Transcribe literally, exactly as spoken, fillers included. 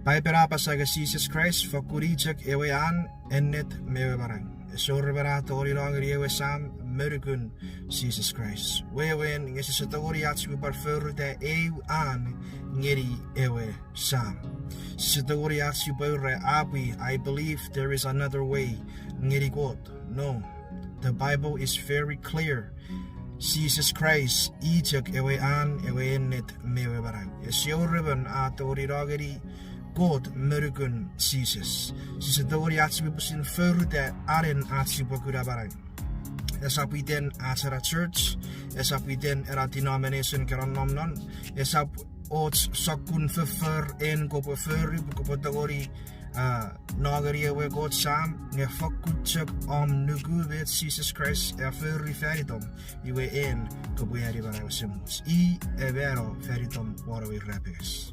Paipen a apasa nge Jises Kraist fokkun i chok ewe an, ennet me ewe manau. Ese wor emon a tongeni no ngeni ewe Sam me nukun Jises Kraist. Wewen nge sise tongeni ach sipwe pwan forata eu an ngeni ewe Sam. Sise tongeni ach sipwe ura apwi, I believe there is another way ngeni Kot. No. The Bible is very clear. Jises Kraist i chok ewe an, ewe ennet me ewe manau. Ese wor emon a tongeni no ngeni Kot me nukun Jises. Sise tongeni ach sipwe pwisin forata anen ach sipwe kuna manau. Esap iten ach ena church, esap iten ena denomination ka nonnom non, esap och sokkun foffor en kopwe fori pwe kopwe tongeni, ah, no ngeni ewe Kot Sam, nge fokkun chok om nuku met Jises Kraist a fori fan itom, iwe en kopwe ani manau esemuch. I a mano fan itom won ewe irapenges.